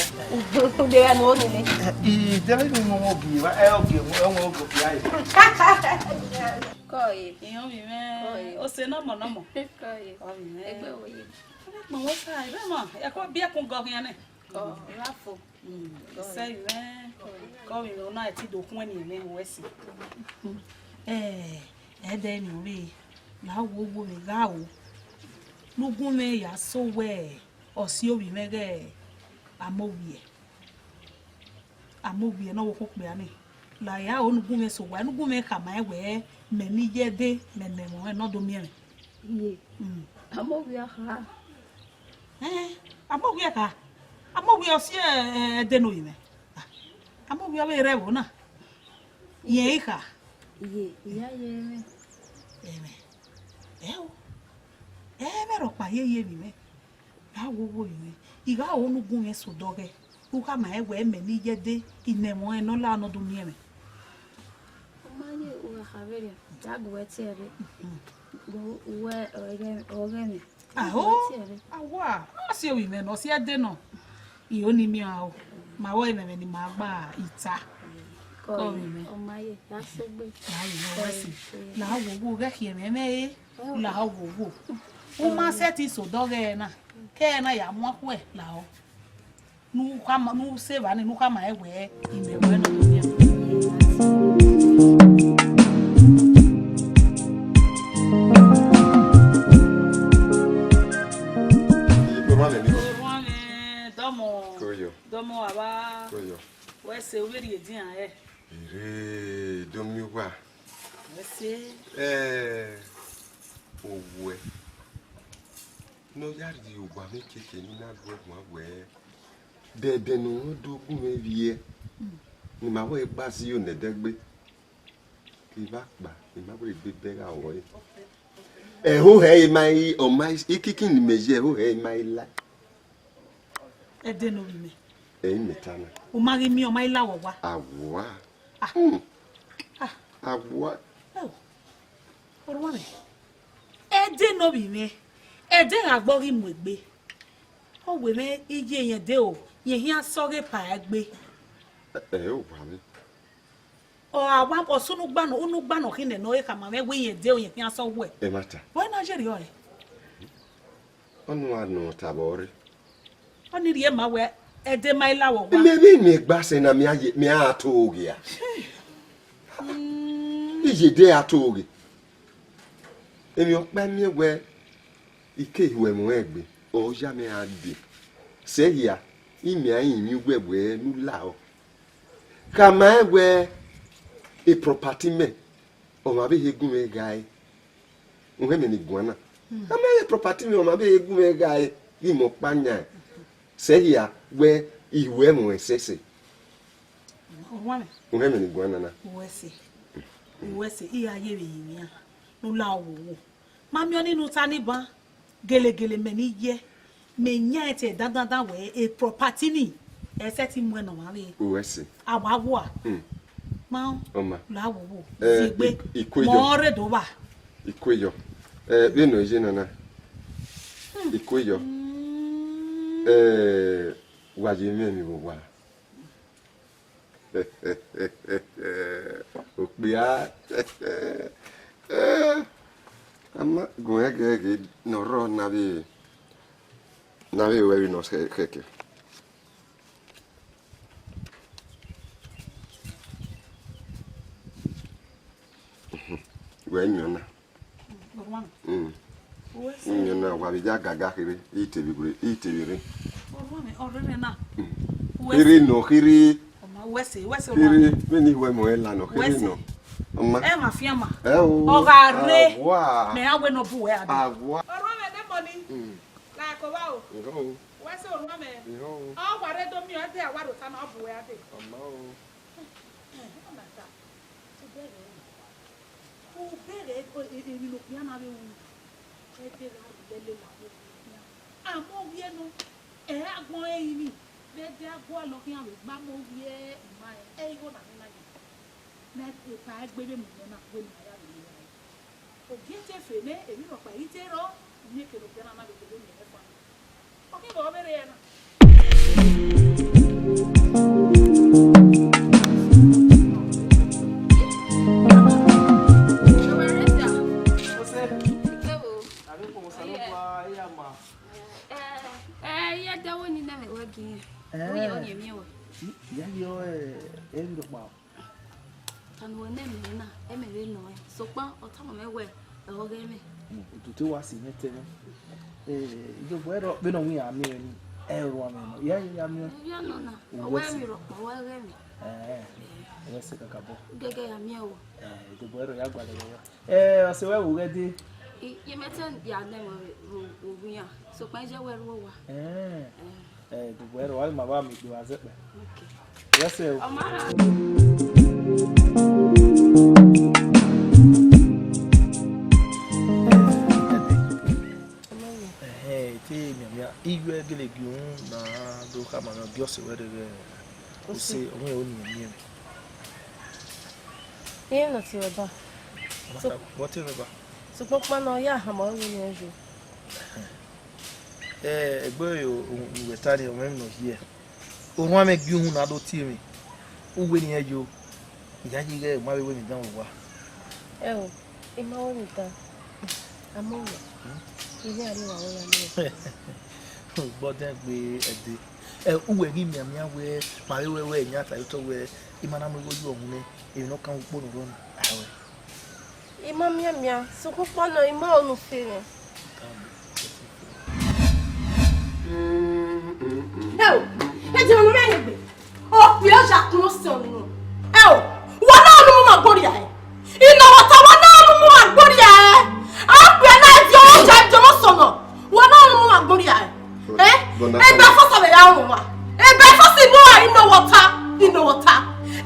Ìdẹ́rẹ́ ni wọ́n nílé. Ìdẹ́rẹ́ ni wọ́n wọ́n gé wa, ẹ ọ̀gẹ̀, ẹ wọ́n ọ̀gẹ̀ fi ayé. Kọ́ ẹ. Ìyọ́n mi mẹ́. Kọ́ ẹ. Ó ṣe nọ́mọ̀ nọ́mọ̀. Kọ́ ẹ. Kọ́ mi mẹ́. Ẹgbẹ́ wo yìí? Ẹgbẹ́ pọ̀ wọ́n ká, ẹgbẹ́ mọ̀, ẹ̀kọ́ bí ẹkún gọ khian nẹ. Kọ́, láfo. Sẹ vbe, kọ vbe mwẹ, ọ na ti do khuẹn ne ẹmwẹ wẹ si. Ẹ, ẹdẹ ne ọ rre, la wo wo mwẹ gha o. Ne u gu mwẹ ya sẹ wẹ, ọ si ovbi mwẹ ghẹ Amovie. Amovie ne ọ vbe okhuo okpia ni. La ya o, ne u gu mwẹ sẹ owa, ne u gu mwẹ khama ẹn wẹ, mẹ ne I ye ẹdẹ, mẹ ne ẹmwẹ ọnrẹn ne ọ do miẹn mwẹ. Iye. Mm. Amovie kha. Ẹn, Amovie kha. Amovie ọ si, ẹ, ẹ, ẹdẹ ne ovbi mwẹ. Ah, Amovie ọ vbe rre ẹvbo na. Irẹn i kha. Iye, iya ye mwẹ. Ẹmwẹ. Ẹ o. Ẹmwẹ rhọkpa ye ye vbe mwẹ. Gha wo wo ye mwẹ. I gha ho ne u gu mwẹ sẹ odọ ghẹ. U khama ẹn wẹ mẹ ne I ye ẹdẹ, I ne ẹmwẹ ọnrẹn ne ọ la ne ọ do miẹn mwẹ. Ọ ma ye, u gha kha vberriọ, ya gu wẹ tie ẹre. Gu wẹ ọghẹ, ọghẹ mwẹ. Aho, awa, ọ si ovbi mwẹ nọ, ọ si ẹdẹ nọ. I ho ne I miẹn o, ma vbe ẹmwẹ ne ima gba ita. Kọ vbe mwẹ. Ọ ma ye, la sẹ egbe. La vbe mwẹ wẹ si. La wo wo ghẹ khiẹ mwẹ mwẹ e. La wo wo. U ma sẹtin sẹ odọ ghẹ na. Ke ẹre na ya mu akhuẹ la ọ. Ne u khama, ne u sẹ evba ni, ne u khama ẹn wẹ, imẹ wẹ ne ọ do miẹn. Ikpe ma lẹ ni. Orhuan mwẹ, dọmọ. Koyo. Dọmọ baba. Koyo. Wẹ sẹ, u vbe rhie edian rẹ? Ire, do miẹn uwa. Wẹ sẹ. Ẹ, owẹ. Ne ọ ya rhie owa mwẹ keke ne I na gu ẹre guan wẹ, dẹdẹ ne ọ do gu mwẹ vbiẹ, ne ima wẹ gba si yo ne ẹdẹgbe. Ke I vba kpa, ne ima wẹ egbe bẹghe aro ẹre. Ẹho hẹ ima i, ọ ma i, ikiki ne imẹ ye, ẹho hẹ ima i la. Ẹdẹ ne ovbi mwẹ. Ẹi mẹ ta na. U ma ghi miẹn, ọ ma i la wẹ owa. Awa. Ah. Hmm. Ah. Awa. Oh. Orhuan mwẹ. Ẹdẹ ne ovbi mwẹ, ẹdẹ gha gbọ ghi mu egbe. Ọ wẹ mwẹ iye yẹn de o, yẹn khian sẹ ọghe epa ẹgbe. Ẹ, ẹ, owa mwẹ. Ọ gha wa, ọ sẹ unu gba nọ, unu gba nọ khin nẹ ne ọ khama mwẹ wẹ yẹn de o, yẹn khian sẹ ọghe. Ẹmwata. Wẹ na ye rriọ rẹ? Ọnii wa nọ tavbọ rre. Ọnii rhie ma wẹ ẹdẹ ma i la wẹ owa. Mẹ vbe mẹ gba sẹ na, mẹ a ye, mẹ a to ghe a. Mm. Iye de a to ghe. Emwi ọkpa miẹn wẹ I ke ru ẹmwẹ ọnrẹn egbe, ọ ya mẹ a dee. Sẹ hia, imẹ a rinmwian uwẹ wẹ ne u la ọ. Khama ẹn wẹ, E property mẹ, ọmwa vbe he gu mwẹ ghae. Uhẹn mẹ ni guan na. A ma ye property mẹ, ọmwa vbe he gu mwẹ ghae, ghi mẹ ọkpa yan. Sẹ hia wẹ I ru ẹmwẹ ẹsẹse. Orhuan mwẹ. Uhẹn mẹ ni guan na na. Uwẹ sẹ. Uwẹ sẹ, I gha ye vbe yin iran ne u la owowo. Ma miẹn ọnii ne u ta ni ban, gelegele mẹ ni ye, mẹ yan ẹn te dandandan wẹ e property ni, ẹ sẹtin mu ẹn ne ọmwa vbe. Uwẹ sẹ. A wa wua. Hmm. Ma Ọma. La owowo. Eh, zigbe. I, I kue yọ. Mọ rre do vba. I kue yọ. Eh, vbene ọ ye nana. Hmm. I kue yọ. Hmm. Eh, wa ye mwẹ emwi vbe owa. Okpia. Eh, a ma gun ẹghẹghẹ ne ọ rrọọ ne a vbe, ne a vbe ru ẹre nọ khẹke. Wẹ yan na. Orhuan. Mm. Uwẹ sẹ. Yan na, wa vbe ya gaga kherhe, I te vbe gure, I te vbe rre. Orhuan mwẹ, ọrẹrẹ na. Mm. Uwẹ sẹ. Kherhe nọ, kherhe. Ọma, uwẹ sẹ, uwẹ sẹ, orhuan mwẹ. Kherhe, vbene I ru ẹmwẹ la nọ, kherhe nọ. Uwẹ sẹ. Ọma. Ẹ ma fian ma. Ẹ o. Ọ gha rre. Awa. Mẹ a wẹ ne ọ bu wẹ a dee. Awa. Orhuan mwẹ ne mọ ni. Mm. Like owa o. Irọ o. Uwẹ sẹ orhuan mwẹ. Irọ o. Ọ wa rre do miẹn ọ dee, a wa rhota na, ọ bu wẹ a dee. Ọma o. Ẹ, ọ na ta. Ubẹghe, ubẹghe emwi ne okpia na vbe ru, ẹdẹ gha rhie lele avbe okpia. Amẹ ovbi ẹre nọ, ẹ i ra gbẹn ọnrẹn rinmwian, vbe ẹdẹ a gualọ khian vbe gba amẹ ovbi ima rẹn, ẹ i igho na nọ na ye. Ne epa ẹgbe vbe mu mwẹ na, wẹ ne a ya vbe ye ra. Ogie te fe nẹ, emwi rhọkpa i te rrọọ, ne ekene okpia na na vbe doghe miẹn ẹre fan. Ọ khin vbe ọ vbe rre ẹre na. Ose, a vbe kpọnmwẹ Osanobua, iran ma. Ẹ, ẹ, iran dẹvbo ni nẹ mwẹ wẹ gi iran. Ẹ. Uye, ọ ye miẹn wẹ. Iran ye, ẹ, emwi rhọkpa. Ọta ne uwẹ nọ ẹmwẹ na, ẹmwẹ vbe nọ ẹn, sokpan ọ tama mwẹ wẹ, ẹ, ọ ghẹ mwẹ. Mm, ututu wa si mwẹ te mwẹ. Eh, Idobo ẹrọ, vbene ọ winna miẹn mwẹ ni, ẹ, ọ rua mwẹ nọ. Ya, ya, ya miẹn. Ya nọ na, ọ wẹ emwi rhọkpa, ọ wẹ ghẹ mwẹ. Eh, ọ wẹ sẹ kakabọ. Gẹgẹ ya miẹn o. Eh, Idobo ẹrọ ya gualọ yọ. Eh, ọse wẹ wo ghẹ dee? I, ye mẹ te ya nẹ mwẹ vbe, vbe, vbe owian, sokpan iye wẹ ru owa. Eh. Eh. Eh, Idobo ẹrọ, wa ma vba miẹn egbe wa zẹkpẹ. Okay. Wẹ sẹ o. Ọ ma rha. Ẹhẹn, te mianmian, I yu ẹre gele gie uhunmwu na do khama mwẹ, ọ gie ọse wẹ rre ghẹ. Ose, ọmọ ẹre ọni miẹn mwẹ. Iye nọ tie ruẹ ba. Wọ tie ruẹ ba. Sokpan ọkpa nọ ya hama ruẹ ne ọ yo. Ẹ, egbe ne uwẹ ta ni, ọmọ mwẹ nọ hiẹ. Orhuan mwẹ gie uhunmwu na do tie mwẹ. Uwẹ ne irẹn yo. I ya ye ighẹ ma vbe wẹ emwi dan vbe owa. Ẹ o, I ma wẹ emwi dan. Amọ wẹ, I vbe a rri wa wẹ ya miẹn. Gbọdẹn gbe ẹdẹ. Ẹ, uwẹ ghi mianmian wẹ, ma vbe wẹ wẹ, yan ta ye otọ wẹ, I ma na mu igho ye uhunmwu nẹ, emwi ne ọ kan ukpo ne ọ rrọọ ni, a wẹ. I ma mianmian, sokpan ọkpa nọ, I ma ho ne u fe mwẹ. Ẹ o, ẹ jẹ ọmọ mwẹ egbe. Okpia ọya kun ose ọnii nọ. Ẹ o, wa na ọnu mu ma gboria ẹre. Inọwọta wa na ọnu mu ma gboria ẹre. A kpia na ẹdẹ ọmọ ọja ẹdẹ ọmọ sọnọ. Wa na ọnu mu ma gboria ẹre. Ẹ? Ebe afọsọ vbe ya ọmọ wa. Ebe afọsọ inọ a inọwọta, inọwọta.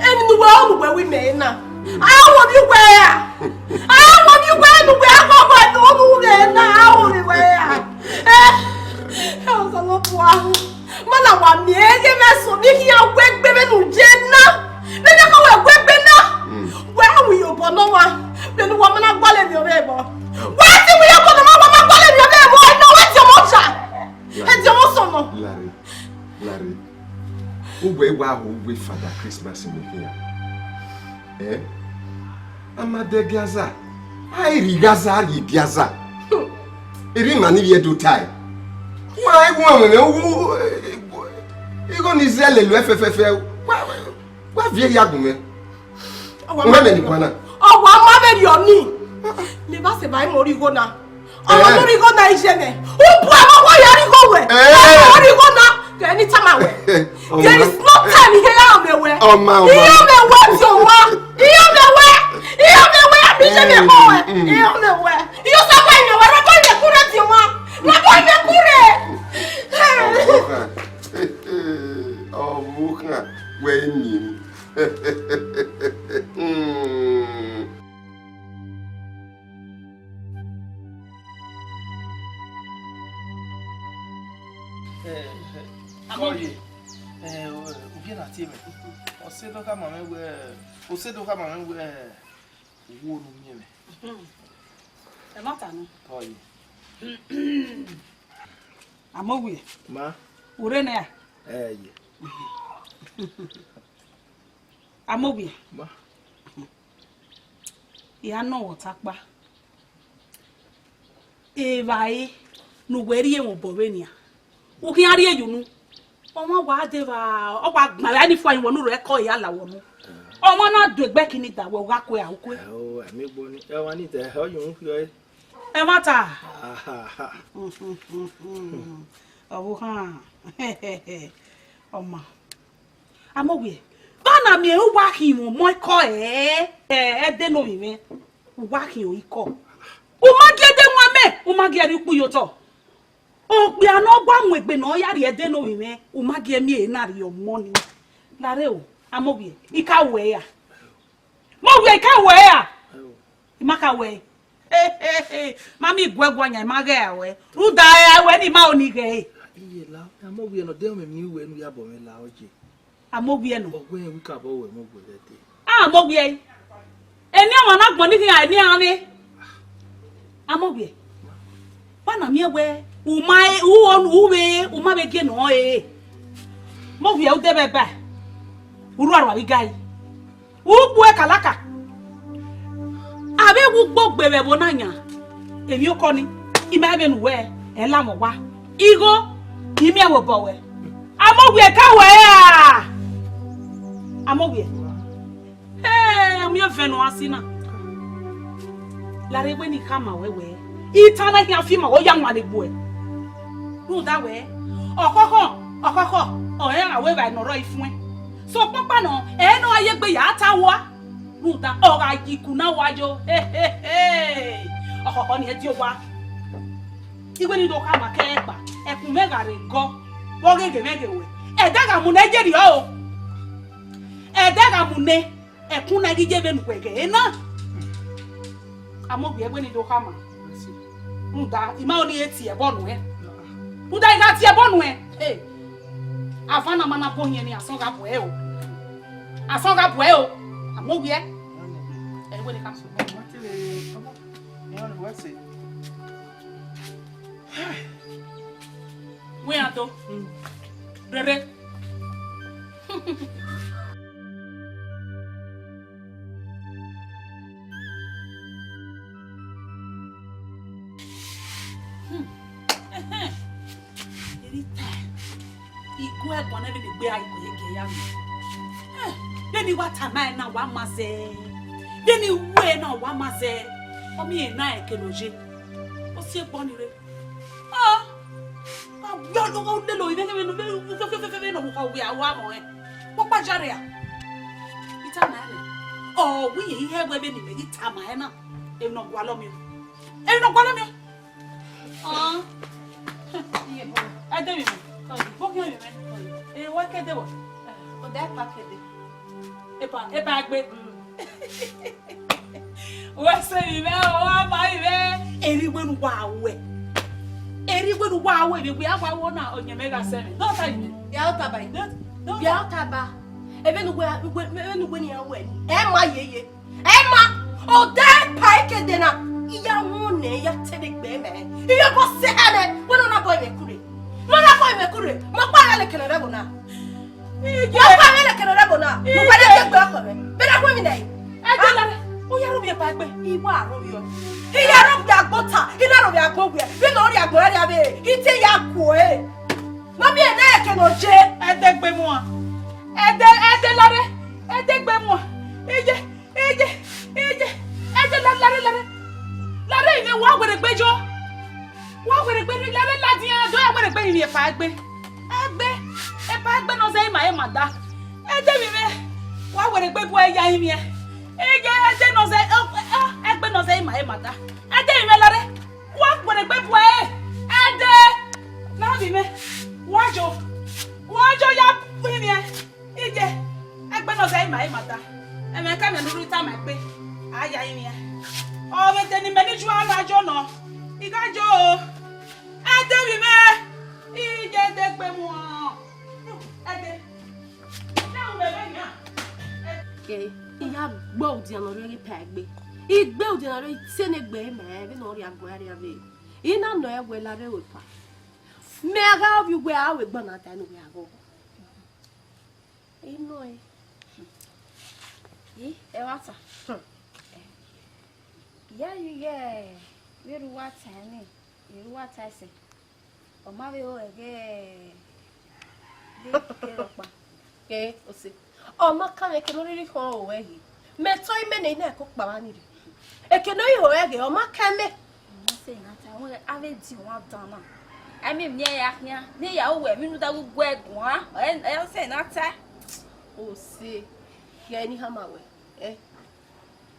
Emwi ne uwẹ ọnu wẹ wi mẹ na. A wo mi wẹ a. A wo mi wẹ nu wẹ a wo wẹ nu wẹ na. A wo mi wẹ a. Ẹ? Ẹ o sọ lọ bua. Ma na wa miẹn ye mwẹ so, ne I khian wegbe vbene u ye na. Vbene ọ wẹ wegbe na. Mm. Wẹ a wi ye obọ nọ wa. Vbene uwa ma na gualọ emwi ọvbehe vbọ. Wẹ ti wi ye obọ nọ wa, wa ma gualọ emwi ọvbehe vbọ. Ẹ nọ wẹ ti ọmọ ọja. Ẹ di ọmọ sọnọ. Larry, Larry. Uwẹ wa ho uwẹ Father Christmas ne khian. Eh? Amadẹgiaza, a i rri Gaza, a rri Gaza. Erha ima ni vbiẹ do tae. Wa i gu ẹmwẹ mwẹ, u, igho ni zẹ lele uẹ fẹfẹfẹ, wa, wa viẹ hia gun mwẹ. Uwẹ mẹ ni guan na. Ọ wa ma vberriọ nii. Ne I ba sẹ ba imẹ ọrigho na. Ọmọ Eh. ọrigho na iye nẹ. U bu ẹmwẹ ọghe ya rhie igho wẹ. Eh. Ọmọ ọrigho na, kẹ ne I tama wẹ. Ọma. There is no time I ya mẹ wẹ. Ọma, ọma. I ya mẹ wẹ ti ọmwa. I ya mẹ Hmm. Eh, eh, Amobi. Kọye. Eh, u gie na tie mẹ. Ọse do khama mwẹ wẹ, ọse do khama mwẹ wẹ, uwu onu miẹn mwẹ. Ẹ ma ta nọ. Kọye. Amowie. Ma. U rre nẹ ra? Eh, ye. Amowie. Ma. I a nọ wẹ ọta ọkpa. Evbare ne uwẹ rhie mwẹ obọ vbenian, u khian rhie ye unu. Ọmwa wa dee vba, ọ wa gban vbe a ni fua yin wẹ unu, rẹ kọ ya la wẹ unu. Ọmwa na do egbe kini da wẹ, u gha kue a, u kue. Ẹ o, ẹ miẹn egbe ọnii, ẹ wa ni ta, ọ ye uhunmwu khian ẹre. Ẹmwata. Ahaha. Ọvbokhan. Ọma. Amowie, vbe a na miẹn uwa khian mwẹ ọmọ ikọ ẹre? Ẹ, ẹdẹ ne ovbi mwẹ, uwa khian ikọ. U ma gie ẹdẹ wan mẹ, u ma gie ẹre ukpu ye otọ. Okpia ne ọ wa mu egbe ne ọ ya rhie ẹdẹ ne ovbi mwẹ, u ma gie miẹn ehe na rhie ọmọ ni. Lare o, Amowie, I ka wẹ ra? Amowie, I ka wẹ ra? I ma ka wẹ. Ma miẹn iguẹguẹ yan, I ma ghẹ ra wẹ. Rhunmwuda ẹre wẹ ne I ma ho ni ghẹ re. Iye la, Amowie nọ, de ọmọ emwi ne I ru ẹ ne u ya bọ mwẹ la ọ ye. Amowie nọ. Ọ wẹ wẹ I ka bọ wẹ Amowie ghẹ dee. Amowie. Eni ọmwa na gbọn ni khian, eni iran vbe. Amowie. Wa na miẹn wẹ, u ma, u, u vbe, u ma vbe gie ne ọ re. Amowie, u de vbe ba. U rua rua vbe igari. U kpu ẹkalaka. A vbe wu ugbo gbe vbe ẹvbo na yan. Emwiokọ ni, I ma vbe ne uwẹ, ẹ la mwẹ owa. Igho, I miẹn vbe obọ ruẹ. Amowie, ka wẹ ra? Amowie. Ẹ, miẹn ẹvẹn ne ọ gha si na. Lare wẹ ne I khama ruẹ wẹ, itan na khian fi ima, ọ ya wan egbe uẹ. Rhunmwuda wẹ, ọkhọkhọ, ọkhọkhọ, ọre a wẹ evbare ne ọ rrọọ ifuẹn. Sokpan ọkpa nọ, ẹ i nọ a ye egbe ya ta owa. Rhunmwuda ọ gha ye iku na wa yo. Hehehe. Ọkhọkhọ ni ẹ die owa. I wẹ ne I do khama kẹ ẹkpa, ẹkun mwẹ gha rre gọ, vbe ọ gheghe mwẹ ghe ruẹ. Ẹdẹ gha mu ne ẹ ye rriọ o. Ẹdẹ gha mu ne, ẹkun na ghi ye vbene uwẹ ghẹ na. Amowie, wẹ ne I do khama. Rhunmwuda, I ma ho ne I tie ẹbọ nuẹn. Rhunmwuda, I gha tie ẹbọ nuẹn. Ẹ, avan na ma na bu ohiẹn ni, asọn gha bu ẹre o. Asọn gha bu ẹre o. Amowie. Ẹ, wẹ ne I khama. Wẹ iran do. Rere. Hmm. Ẹhẹn. Erita, I gu ẹguan nẹ vbene egbe a i gu ẹre gie ya vbe. Eh, vbene I wa tama ẹre na, wa ma zẹ. Vbene I ru ẹre na, wa ma zẹ. Ọ miẹn na ẹre ke ne ọ ye. Ọ si egbe ọnii rre. Ah, a wẹ ọ lele ovbi mwẹ, vbene ọ wia wa mọ ẹn. Kpọkpa jare a. I tama ẹre. Ọ wẹ iye ihe ẹwe vbene imẹ ghi tama ẹre na. Emwi ne ọ gualọ miẹn. Emwi ne ọ gualọ miẹn. Ọ. Iye bo. Ẹdẹ vbe mẹ. Bo khian vbe mẹ. E wa kẹdẹ vbọ. Ọda epa kẹdẹ. Epa, epa gbe. Wẹ sẹ vbe mẹ, ọ wa ma vbe mẹ. Erha wẹ ne uwa wẹ. Erha wẹ ne uwa wẹ, vbe wẹ a wa wọ na, ọyẹn mẹ gha sẹ mwẹ. Dọta yi. Ya ota ba. Dọta. Ya ota ba. Ẹmwẹ ne uwẹ, ẹmwẹ ne uwẹ ne iran wẹ. Ẹ ma yeye. Ẹ ma, ọda epa kẹdẹ na, I ya wọn nẹ, I ya te vbe egbe mẹ. I ya obọ sẹ hẹ mẹ, wẹ ne ọ na bọ mwẹ kure. Ne ọ na bọ mwẹ kure, ma kpa rẹ leke ne ọ rre ẹvbo na. Ma kpa rẹ leke ne ọ rre ẹvbo na. Ne uwẹ na gbe ọkọ mwẹ. Bẹdẹ wẹ mi nẹ. Ẹ jẹ lare, u ya rhie ovbi epa egbe. I wa rhie ovbi ọ. I ya rhie ovbi agbọn ta, I na rhie ovbi agbọn wiẹ. Vbene ọ rhie agbọn ra rhie avbe, I te ya kue. Ma miẹn na ẹre ke ne ọ ye. Ẹdẹ gbe mu a. Ẹdẹ, ẹdẹ lare, ẹdẹ gbe mu a. Iye. Iye, iye, ẹdẹ la, lare, lare. Lare, ivbi mwẹ, wa werriegbe yo. Wa werriegbe, lare ladian, do ya werriegbe, ivbi epa egbe. Egbe, epa egbe ne ọ zẹ ima, ima da. Ẹdẹ ivbi mwẹ, wa werriegbe bu ẹre ya ivbi mwẹ. Iye, ẹdẹ ne ọ zẹ, ọ, ọ, egbe ne ọ zẹ ima, ima da. Ẹdẹ ivbi mwẹ lare, wa werriegbe bu ẹre. Ẹdẹ, na ivbi mwẹ, wa yo, wa yo ya ivbi mwẹ. Iye, Kpe nọ zẹ ima ima ta. Ẹmwẹ kẹmwẹ ne u rhie tama egbe, a ya rinmwian. Ọ vbe te ne imẹ ni ju aro ajo nọ, I gha jo o. Ẹdẹ vbe mwẹ, I ye de gbe mu ọnrẹn. Ẹdẹ, ne u vbe vbe yan. Ke, I ya gbe udia ne ọ rre ghe pa egbe. I gbe udia ne ọ rre, I te ne egbe mẹ vbene ọ rhia guan rria vbe. I na nọ ẹe wẹ la rre ru epa. Mẹ gha ovbi uwẹ a ru egbe na ta ne uwẹ aghọghọ. I nọ ẹe. I, ẹmwata. Hmm. Ya yi ighẹ vbene uwa ta ẹre, vbene uwa ta ẹsẹ. Ọ ma vbe ho ẹghẹ vbe ke rhọkpa. Ke, ose. Ọ ma kan mwẹ eke ne ọ rhirhi khọn ro ruẹ ghe. Mẹ tọ imẹ ne I na ẹko kpao ni rre. Eke ne ọ rhirhi ho ruẹ ghe, ọ ma kan mwẹ. Ọ ma sẹ ne a ta, wẹ a vbe di ọmwa dan na. Ai, mẹ miẹn ya khian, ne ya ru wẹ, emwi ne u da gu guẹ guan, ẹ, ẹ sẹ ne a ta. Ose, ghẹ ne I hama wẹ, ẹ.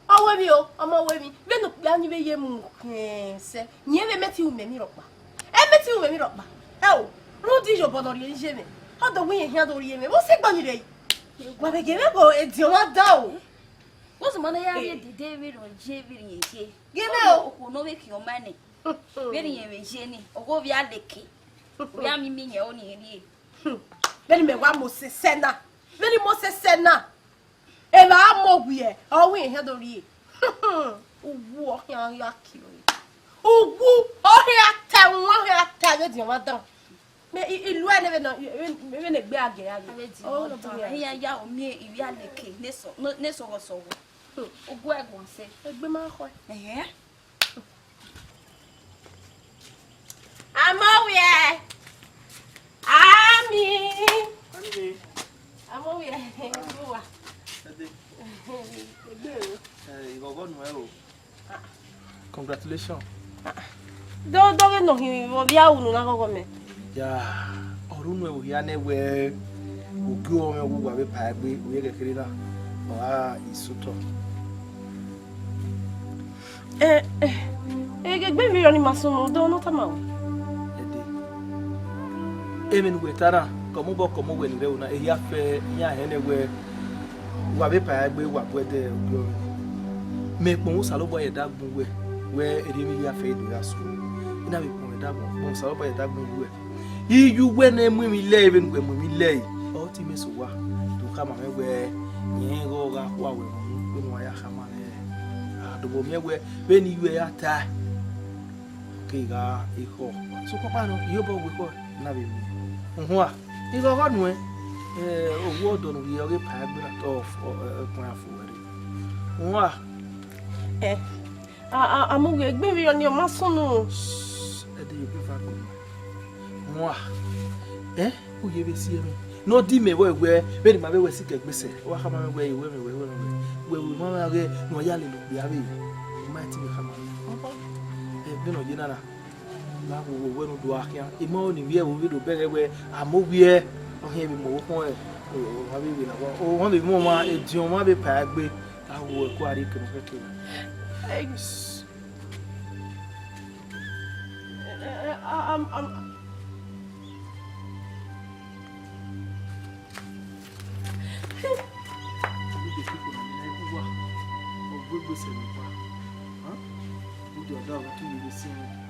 Ọ wẹ emwi o, ọmọ wẹ emwi, vbene okpia ni vbe ye mu khian sẹ, rẹn vbe mẹ te ru mẹ emwi rhọkpa. Ẹ mẹ te ru mẹ emwi rhọkpa. Ẹ o, rhunmwuda iyobọ ne ọ rhie ye mwẹ, ọ do wẹ irẹn khian do rhie mwẹ, vbe ọ sẹ egbe ni rre? Wa vbe gie mwẹ ghe ediọn mwa dan o. What's the money ya ye dede vbe rọ ye vbe rẹn ye? Gie mwẹ o. Okhuo ne ọ vbe khian ọma nẹ, vbe rẹn vbe ye ni, ọ ghe ovbi aleke, ovbi amimi yẹn ọ ni rrie. Vbene mẹ wa mose sẹ na, vbene I mose sẹ na. Evba a mu owiẹ, ọ wẹ irẹn khian do rrie. Uwu ọ khian ya kie ọre. Uwu ọ khian ta ẹwu, ọ khian ta ẹghẹ ediọn mwa dan. Mẹ I, I lu ẹre vbene, vbene egbe a gie ya ghe. Avbe di Ọ ọmọ nọ bu dan, ya. Iran ya o miẹn ivbi aleke ne sọ, ne sọghọ sọghọ. Hmm. Ugu ẹguọn sẹ. Egbe ma khọe. Ẹhẹn. Amowiẹ. Ami. Ami. Amowiẹ. Uwa. Ẹdẹ. Egbe o. Eh, ighọghọ nuẹn o. Congratulations. Do, do ghe nọ hin vbe ovbi a unu na ghọghọ mẹ. Ya, ọ rre unu ẹvbo hia nẹ wẹ, ugie ọmọ mwẹ uwa vbe pa egbe, u ye ghẹ kherhe na, ọ gha i sotọ. Eh, eh, egbe vbe rọ ni ma sunu, do nọ tama o. Ẹdẹ. Emwi ne uwẹ ta na, kọmọ obọ kọmọ uwẹ ni rre ẹvbo na, ehia fẹ, iran hẹ nẹ wẹ, wa vbe pa egbe, wa bu ẹdẹ ugie ọmọ mwẹ. Mẹ kpọnmwẹ Osanobua ye da gbọn uwẹ, wẹ erriọ emwi hia fẹ do ya sunu. I na vbe kpọnmwẹ da gbọn, kpọnmwẹ Osanobua ye da gbọn uwẹ. I ye uwẹ ne mu emwi lẹe vbene uwẹ mu emwi lẹe, ọ te mẹ sẹ owa, do khama mwẹ wẹ, rẹn ghe ọ gha khua wẹ vbene uwa ya khama mwẹ. A do vbe miẹn wẹ, vbene I ye uwẹ ya tae, ke I gha ekhọe. Sokpan ọkpa nọ, I ye obọ wẹ ekhọe na vbe miẹn. Uhunmwu a, ighọghọ nuẹn, eh, owa ọdọ ne u rhie ọghe pa egbe na te ọ fo, ọ, ọ, ọ, ẹkun ya fo wẹ rre. Uhunmwu a. Eh, a, a, Amowiẹ, egbe vbe rọ ni ọ ma sunu. Ẹdẹ, egbe va gbe. Uhunmwu a. Eh, u ye vbe si ẹmwẹ. Ne ọ di mẹ vbọ wẹ, vbene ima vbe wẹ si kẹ egbe sẹ, ọ wa khama mwẹ wẹ, wẹ mwẹ wẹ, wẹ mwẹ wẹ. Wẹ, wẹ ma mwẹ ghe, ne ọ ya lele okpia vbe. U ma ti vbe khama mwẹ. Eh, vbene ọ ye na na. Na wo wo wẹ ne u do gha khian. Emọ ni vbiẹ vbe do bẹghe wẹ, Amowiẹ, ọ khian vbe mu ọvbokhan, ọ, ọ, ọ vbe vbe na wa. Ọ, ọ vbe mu ọmwa, ediọn ọmwa vbe pa egbe. A wo ẹko a rhie kevbe kevbe. Ai. Eh, eh, eh, am, am. Uwa, ọ gbe egbe sẹ ne ọkpa. Huh? Udu ọdọ, ọ tu yere si ẹn.